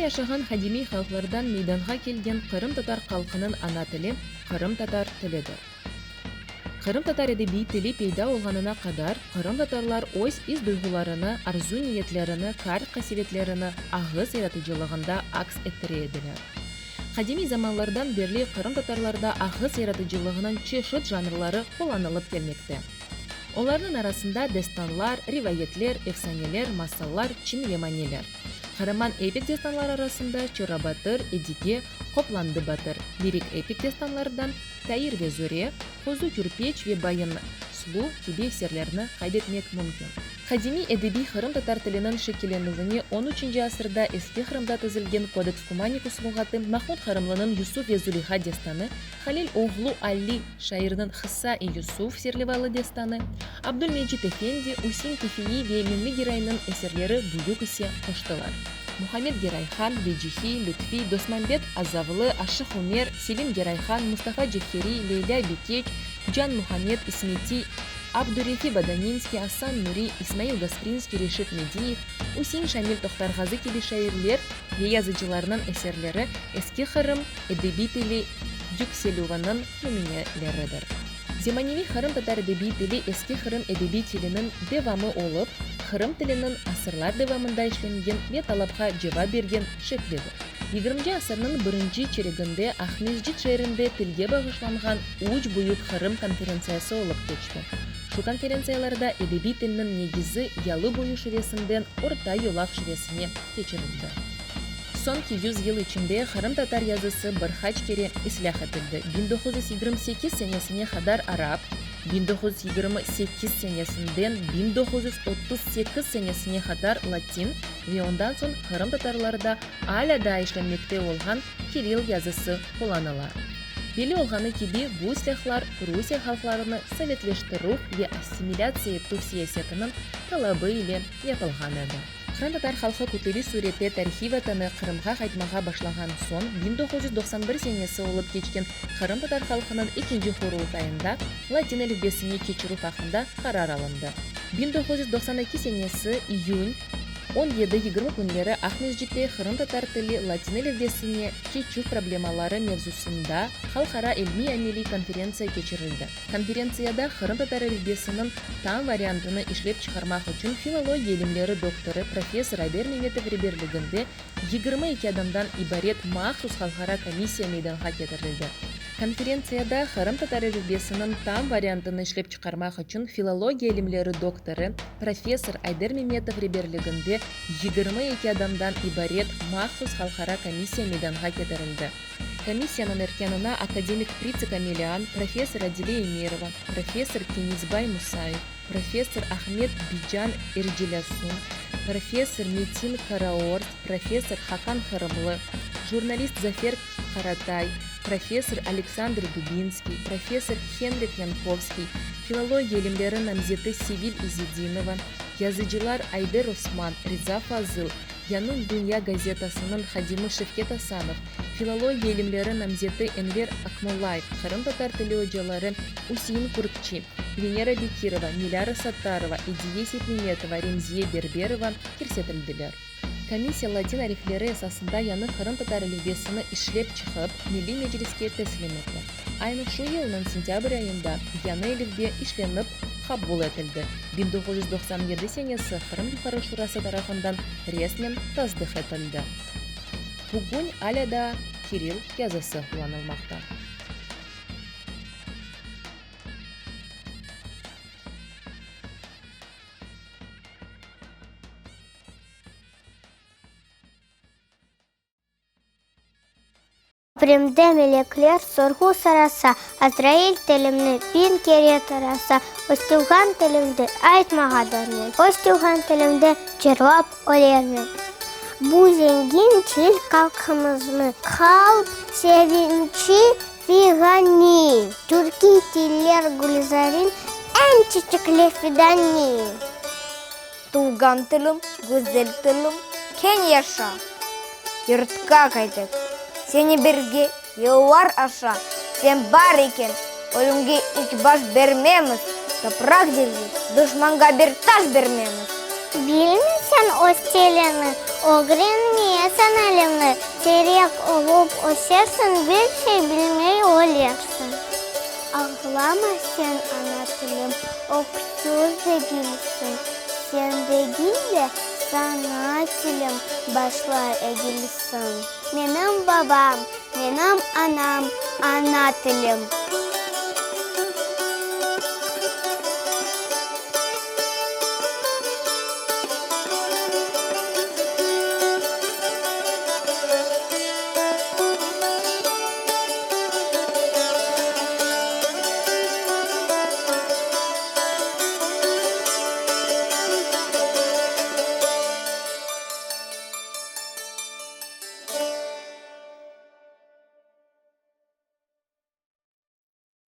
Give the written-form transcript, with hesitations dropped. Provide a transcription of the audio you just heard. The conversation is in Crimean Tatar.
yaşağan qadimiy halqlardan meydanğa kelgen qırımtatar halqınıñ ana tili, qırımtatar tilidir. Qırımtatar edebiy tili peyda olğanına qadar qırımtatarlar öz is-duyğularını, arzu-niyetlerini, qaar-qasevetlerini ağız yaratıcılığında aks ettire ediler. Qadimiy zamanlardan berli qırımtatarlarda ağız yaratıcılığınıñ çeşit janrları qullanılıp kelmekte. Olarnıñ arasında destanlar, rivayetler, efsaneler, masallar, çin ve maneler. Qaraman epik destanlar arasında Çorabatır, Edige, Qoplandı batır, lirik-epik destanlardan Tair ve Zöre, Qozu Kürpeç ve Bayın Slu kibi eserlerni qayd etmek mümkün. Qadimiy edebiy qırımtatar tiliniñ şekillenüvine on üçünci asırda Eski Qırımda tizilgen Kodeks Kumanikus luğatı, Mahmud Qırımlınıñ Yusuf ve Züleyha destanı, Halil oğlu Ali şairniñ Qıssa-i Yusuf serlevalı destanı, Abdülmecit efendi, Üsein Kefiyi ve Meñli Geraynıñ eserleri büyük isse qoştılar. Muhammed Gerayhan, Vecihi, Lütfi, Dosmambet Azavlı, Aşıq Ümer, Selim Gerayhan, Mustafa Cevheriy, Leylâ Bikeç, Can Muhammed İsmetiy, Abdurefi Badaninskiy, Asan Nuri, İsmail Gasprinskiy, Reşit Mediyev, Üsein Şamil Tohtarğazı kibi şairler ve yazıcılarnıñ eserleri Eski Qırım edebiy tili yükselüviniñ nümüneleridir. Zemaneviy qırımtatar edebiy tili Eski Qırım edebiy tiliniñ devamı olıp, qırım tiliniñ asırlar devamında işlengen ve talapqa cevap bergen şeklidir. Yigirminci asırnıñ birinci çereginde Aqmescit şeerinde tilge bağışlanğan üç büyük Qırım konferentsiyası olıp keçti. Şu konferentsiyalarda edebiy tilniñ negizi Yalıboyu şivesinden Orta Yolaq şivesine keçirildi. Soñki yüz yıl içinde qırımtatar yazısı bir qaç kere islâh etildi, 1928 senesine qadar arap, 1928 senesinden 1938 senesine qadar latin ve ondan soñ qırımtatarlarda alâ daa işlenmekte olğan kirill yazısı qullanıla. Belli olğanı kibi, bu islâhlar Rusiye halqlarını sovetleştirüv ve assimilâtsiya etüv siyasetiniñ talabı ile yapılğan edi. Qırımtatar halqı kütleviy surette tarihiy vatanı Qırımğa qaytmağa başlağan soñ 1991 senesi olıp keçken Qırımtatar halqınıñ ekinci Qurultayında latin elifbesine keçirüv aqqında qarar alındı. 1992 senesi iyün 17-20 künleri Aqmescitte Qırımtatar tili latin elifbesine keçüv problemaları mevzusında halqara ilmiy-ameliy konferentsiya keçirildi. Konferentsiyada qırımtatar elifbesiniñ tam variantını işlep çıqarmaq içün filologiya ilimleri doktorı, professor Ayder Memetov reberliginde 22 adamdan ibaret mahsus halqara komissiya meydanğa ketirildi. Konferentsiyada qırımtatar elifbesiniñ tam variantını işlep çıqarmaq içün filologiya ilimleri doktorı, professor Ayder Memetov reberliginde 22 adamdan ibaret mahsus halqara komissiya meydanğa ketirildi. Komissiyanıñ erkânına akademik Pritsika Melian, professor Adile Emirova, professor Kenizbay Musayev, professor Ahmet Bican Ercilasun, professor Metin Karaort, professor Hakan Qırımlı, jurnalist Zafer Qaratay, professor Aleksandr Dubinskiy, professor Henrik Yankovskiy, filologiya ilimleri namzeti Sevil İzedinova, yazıcılar Ayder Osman, Riza Fazıl, Yañı dünya gazetasınıñ hadimi Şevket Asanov, filologiya ilimleri namzeti Enver Akmollayev, qırımtatar tili ocaları Üsein Kürkçi, Venera Bekirova, Milâra Sattarova, Ediye Seytmemetova, Remziye Berberova kirsetildiler. Komissiya latin arifleri esasında yañı qırımtatar elifbesini işlep çıqıp, Milliy Mecliske teslim etti. Aynı şu yılnıñ sentâbr ayında yañı elifbe işlenip qabul etildi, 1997 senesi Qırım Yuqarı Şurası tarafından resmen tasdıq etildi. Bugün alâ daa kirill yazısı qullanılmaqta. Qabrimde melekler sorğu sorasa, Azrail tilimni biñ kere tarasa, Öz tuvğan tilimde aytmağa dormen, Öz tuvğan tilimde cırlap ölermen. Bu zengin til halqımıznıñ qalb sevinçi fiğani, Türkiy tiller gülzarın eñ çiçekli fidani. Tuvğan tilim, güzel tilim, keñ yaşa, Yurtqa qaytıq, seni birge yollar aşa. Sen bar eken, ölümge iç baş bermemiz, Topraq degil, duşmanğa bir taş bermemiz. Bilmeysiñmi? sen öz tiliñni, Ögrenmeysen ilimni, Terek olıp ösersiñ, Bir şey bilmey ölersiñ. Ağlama sen, ana tilim, Öksüz degilsiñ, Sen degil de, saña tilim Başlar egilsin. Menim babam, menim anam, ana tilim.